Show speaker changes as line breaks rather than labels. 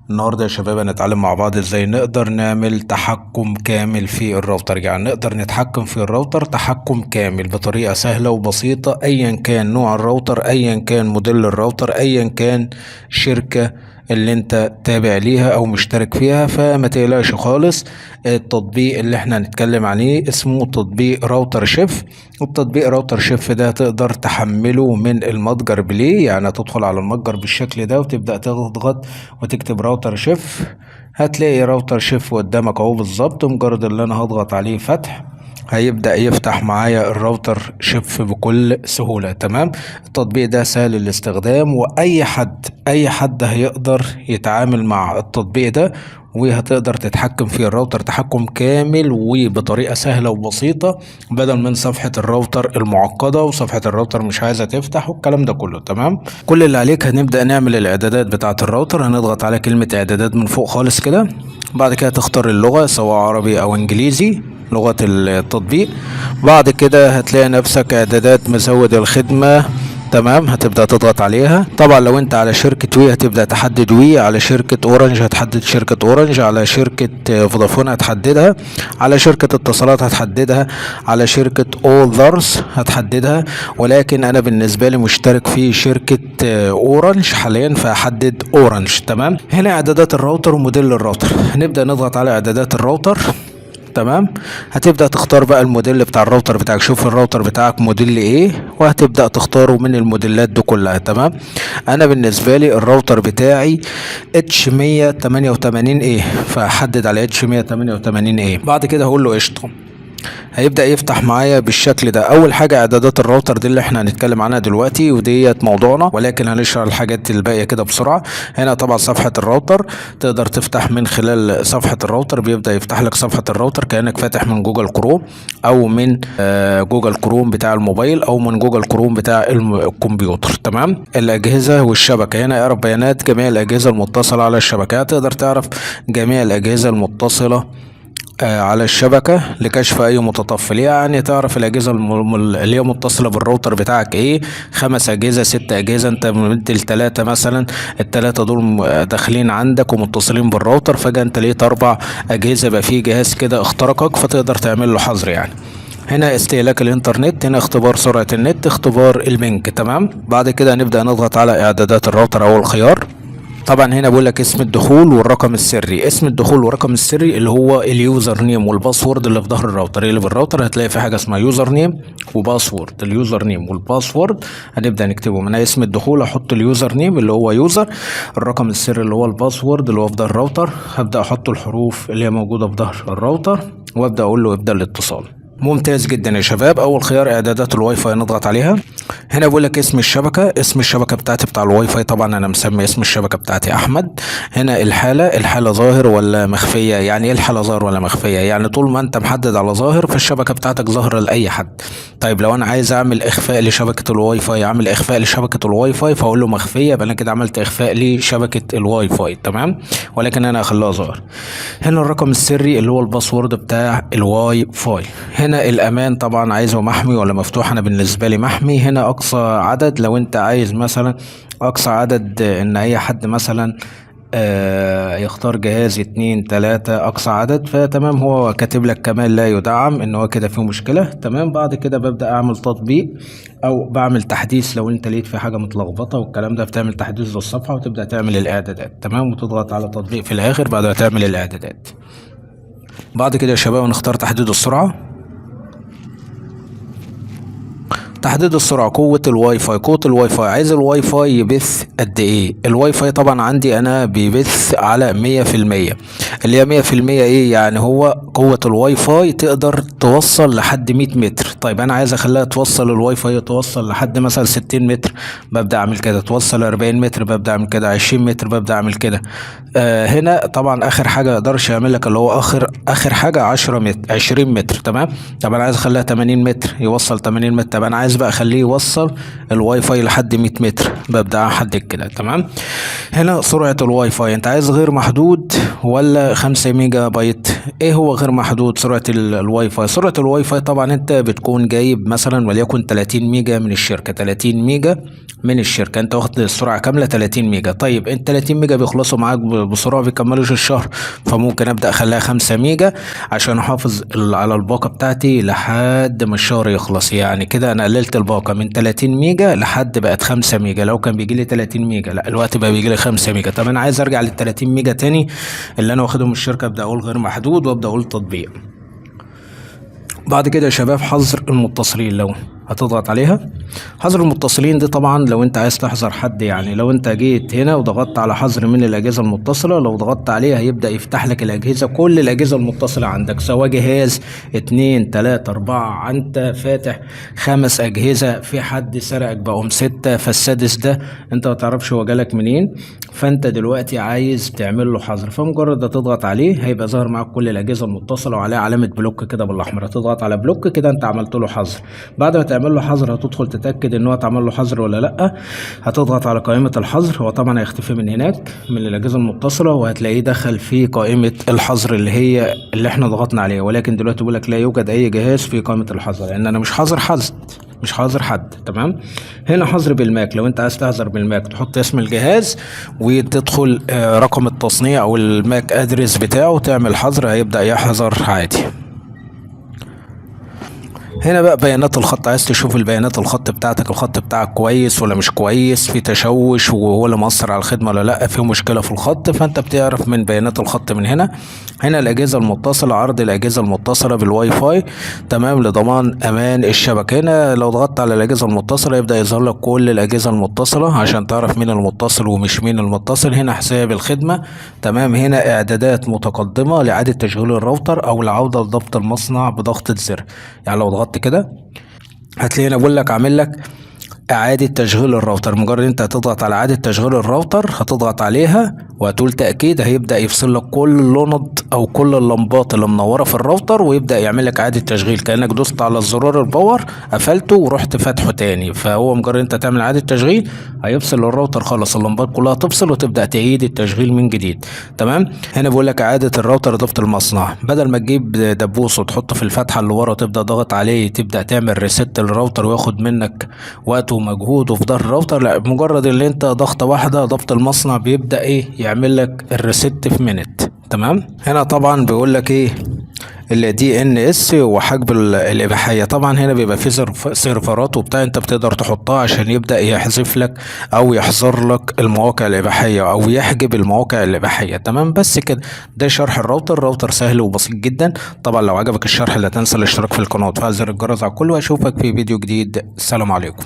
النهارده يا شباب هنتعلم مع بعض ازاي نقدر نعمل تحكم كامل في الراوتر. يعني نقدر نتحكم في الراوتر تحكم كامل بطريقة سهلة وبسيطة، ايا كان نوع الراوتر، ايا كان موديل الراوتر، ايا كان شركة اللي انت تابع ليها او مشترك فيها. فما تقلقش خالص، التطبيق اللي احنا هنتكلم عليه اسمه تطبيق Router Chef. والتطبيق Router Chef ده تقدر تحمله من المتجر Play، يعني تدخل على المتجر بالشكل ده وتبدأ تضغط وتكتب Router Chef، هتلاقي Router Chef قدامك اهو بالظبط. مجرد اللي انا هضغط عليه فتح هيبدأ يفتح معايا ال Router Chef بكل سهولة. تمام، التطبيق ده سهل الاستخدام، واي حد اي حد هيقدر يتعامل مع التطبيق ده، وهتقدر تتحكم في الراوتر تحكم كامل وبطريقة سهلة وبسيطة، بدل من صفحة الراوتر المعقدة وصفحة الراوتر مش عايزة تفتح والكلام ده كله. تمام، كل اللي عليك هنبدأ نعمل الاعدادات بتاعة الراوتر. هنضغط على كلمة اعدادات من فوق خالص كده، بعد كده تختار اللغة سواء عربي او انجليزي، لغة التطبيق. بعد كده هتلاقي نفسك اعدادات مزود الخدمة، تمام، هتبدأ تضغط عليها. طبعا لو انت على شركة وي هتبدأ تحدد وي، على شركة اورنج هتحدد شركة اورنج، على شركة فودافون هتحددها، على شركة اتصالات هتحددها، على شركة others هتحددها. ولكن انا بالنسبة لي مشترك في شركة اورنج حاليا فهحدد اورنج. تمام، هنا اعدادات الراوتر وموديل الراوتر. هنبدأ نضغط على اعدادات الراوتر. تمام، هتبدأ تختار بقى الموديل بتاع الراوتر بتاعك، شوف الراوتر بتاعك موديل ايه وهتبدأ تختاره من الموديلات دي كلها. تمام، انا بالنسبة لي الراوتر بتاعي H 188 A، فهحدد على H 188 A. بعد كده هقول له قشطة، هيبدأ يفتح معايا بالشكل ده. اول حاجة اعدادات الراوتر دي اللي احنا هنتكلم عنها دلوقتي وديت موضوعنا، ولكن هنشرح الحاجات الباقية كده بسرعة. هنا طبعا صفحة الراوتر تقدر تفتح من خلال صفحة الراوتر، بيبدأ يفتح لك صفحة الراوتر كأنك فاتح من جوجل كروم او من جوجل كروم بتاع الموبايل او من جوجل كروم بتاع الكمبيوتر. تمام، الاجهزة والشبكة، هنا اعرف بيانات جميع الاجهزة المتصلة على الشبكة، تقدر تعرف جميع الاجهزة المتصلة على الشبكة لكشف أي متطفل. يعني تعرف الأجهزة اللي هي متصلة بالراوتر بتاعك إيه، 5 أجهزة 6 أجهزة، أنت مدي ل3 مثلا، ال3 دول داخلين عندك ومتصلين بالراوتر، فجأة أنت لقيت 4 أجهزة، يبقى في جهاز كده اخترقك فتقدر تعمل له حظر. يعني هنا استهلاك الانترنت، هنا اختبار سرعة النت، اختبار ال ping. تمام، بعد كده هنبدأ نضغط على إعدادات الراوتر أول خيار. طبعا هنا بيقول لك اسم الدخول والرقم السري. اسم الدخول والرقم السري اللي هو ال username وال password اللي في ظهر الراوتر. اللي في الراوتر هتلاقي في حاجه اسمها username و password. ال username وال password هنبدا نكتبهم. انا اسم الدخول احط ال username اللي هو user، الرقم السري اللي هو ال password اللي هو في ظهر الراوتر، هبدا احط الحروف اللي هي موجوده في ظهر الراوتر وابدا اقول له ابدا الاتصال. ممتاز جدا يا شباب. اول خيار اعدادات الواي فاي نضغط عليها. هنا بيقول لك اسم الشبكه، اسم الشبكه بتاعتي بتاع الواي فاي، طبعا انا مسمي اسم الشبكه بتاعتي احمد. هنا الحاله، الحاله ظاهر ولا مخفيه؟ يعني ايه الحاله ظاهر ولا مخفيه؟ يعني طول ما انت محدد على ظاهر فالشبكه بتاعتك ظاهره لاي حد. طيب لو انا عايز اعمل اخفاء لشبكه الواي فاي، اعمل اخفاء لشبكه الواي فاي فاقول له مخفيه، يبقى انا كده عملت اخفاء لشبكه الواي فاي. تمام، ولكن انا هخليها ظاهر. هنا الرقم السري اللي هو ال password بتاع الواي فاي. هنا الامان طبعا عايزه محمي ولا مفتوح، انا بالنسبه لي محمي. هنا اقصى عدد، لو انت عايز مثلا اقصى عدد ان اي حد مثلا يختار جهاز 2 3 اقصى عدد، فتمام. هو كاتب لك كمان لا يدعم، ان هو كده فيه مشكلة. تمام، بعد كده ببدأ اعمل تطبيق او بعمل تحديث. لو انت لقيت في حاجة متلخبطة والكلام ده بتعمل تحديث للصفحة وتبدأ تعمل الاعدادات. تمام، وتضغط على تطبيق في الاخر بعد ما تعمل الاعدادات. بعد كده يا شباب نختار تحديد السرعة. تحديد السرعة، قوة الواي فاي. قوة الواي فاي، عايز الواي فاي يبث قد ايه؟ الواي فاي طبعا عندي انا بيبث على مية في المية، اللي هي مية في المية ايه؟ يعني هو قوة الواي فاي تقدر توصل لحد 100 متر. طيب انا عايز اخليها توصل الواي فاي توصل لحد مثلا 60 متر، ببدأ اعمل كده. توصل 40 متر، ببدأ اعمل كده. 20 متر، ببدأ اعمل كده. هنا طبعا اخر حاجة يقدرش يعمل لك اللي هو اخر حاجة 10 متر، 20 متر. تمام، طب انا عايز اخليها 80 متر، يوصل 80 متر. طب انا عايز بقى اخليه يوصل الواي فاي لحد 100 متر، ببدا احدد كده. تمام. هنا سرعة الواي فاي، انت عايز غير محدود ولا 5 ميجا بايت؟ ايه هو غير محدود؟ سرعة الواي فاي. سرعة الواي فاي طبعا انت بتكون جايب مثلا وليكن 30 ميجا من الشركة، 30 ميجا من الشركة، انت واخد السرعة كاملة 30 ميجا. طيب انت 30 ميجا بيخلصوا معاك بسرعة، بيكملوش الشهر، فممكن ابدأ اخليها 5 ميجا عشان احافظ على الباقة بتاعتي لحد ما الشهر يخلص. يعني كده انا قللت الباقة من 30 ميجا لحد بقت 5 ميجا. لو كان بيجي لي 30 ميجا، لا الوقت بقى بيجي لي 5 ميجا. طب انا عايز ارجع لل 30 ميجا تاني اللي انا واخدهم من الشركة، ابدا اقول غير محدود وابدا اقول تطبيق. بعد كده يا شباب حظر المتصلين، لو هتضغط عليها حظر المتصلين دي طبعا لو انت عايز تحظر حد، يعني لو انت جيت هنا وضغطت على حظر من الاجهزة المتصلة، لو ضغطت عليها هيبدا يفتح لك الاجهزة، كل الاجهزة المتصلة عندك، سواء جهاز 2 3 4، انت فاتح 5 اجهزة، في حد سرقك بقوا 6، فالسادس ده انت ما تعرفش هو جالك منين، فانت دلوقتي عايز تعمل له حظر، فمجرد تضغط عليه هيبقى ظاهر معاك كل الاجهزة المتصلة وعليها علامة block كده بالاحمر، هتضغط على block كده انت عملت له حظر. بعد ما تعمل له حظر هتدخل تتاكد ان هو اتعمل له حظر ولا لا، هتضغط على قائمة الحظر، هو طبعا هيختفي من هناك من الاجهزة المتصلة، وهتلاقيه دخل في قائمة الحظر اللي هي اللي احنا ضغطنا عليها. ولكن دلوقتي بيقول لك لا يوجد اي جهاز في قائمة الحظر، لان انا مش حاظر حد، مش حاظر حد. تمام. هنا حظر بال MAC، لو انت عايز تحظر بال MAC تحط اسم الجهاز وتدخل رقم التصنيع او ال MAC address بتاعه وتعمل حظر، هيبدأ يحظر عادي. هنا بقى بيانات الخط، عايز تشوف البيانات الخط بتاعتك، الخط بتاعك كويس ولا مش كويس، في تشوش وهو اللي مؤثر على الخدمة ولا لا، في مشكلة في الخط، فانت بتعرف من بيانات الخط من هنا. هنا الأجهزة المتصلة، عرض الأجهزة المتصلة بالواي فاي، تمام، لضمان أمان الشبكة. هنا لو ضغطت على الأجهزة المتصلة يبدأ يظهر لك كل الأجهزة المتصلة عشان تعرف مين المتصل ومش مين المتصل. هنا حساب الخدمة، تمام. هنا إعدادات متقدمة لإعادة تشغيل الراوتر أو العودة لضبط المصنع بضغطة زر. يعني لو ضغطت كده هتلاقي هنا بقول لك عامل لك إعادة تشغيل الراوتر، مجرد انت هتضغط على إعادة تشغيل الراوتر هتضغط عليها وهتقول تأكيد، هيبدأ يفصل لك كل اللوند أو كل اللمبات اللي منورة في الراوتر ويبدأ يعمل لك إعادة تشغيل، كأنك دوست على الزرار ال power قفلته ورحت فاتحة تاني. فهو مجرد انت تعمل إعادة تشغيل هيفصل الراوتر خالص، اللمبات كلها تفصل وتبدأ تعيد التشغيل من جديد. تمام. هنا بيقول لك إعادة الراوتر ضبط المصنع، بدل ما تجيب دبوس وتحطه في الفتحة اللي ورا وتبدأ ضغط عليه تبدأ تعمل reset للراوتر وياخد منك وقت ومجهود وفي ظهر الراوتر، لا مجرد اللي انت ضغطة واحدة ضبط المصنع بيبدأ ايه يعمل لك ال reset في minute. تمام. هنا طبعا بيقول لك ايه ال DNS وحجب الاباحية. طبعا هنا بيبقى في سيرفرات وبتاع انت بتقدر تحطها عشان يبدا يحذف لك او يحظر لك المواقع الاباحية او يحجب المواقع الاباحية. تمام. بس كده ده شرح الراوتر. الراوتر سهل وبسيط جدا. طبعا لو عجبك الشرح لا تنسى الاشتراك في القناة وتفعل زر الجرس على الكل، واشوفك في فيديو جديد. السلام عليكم.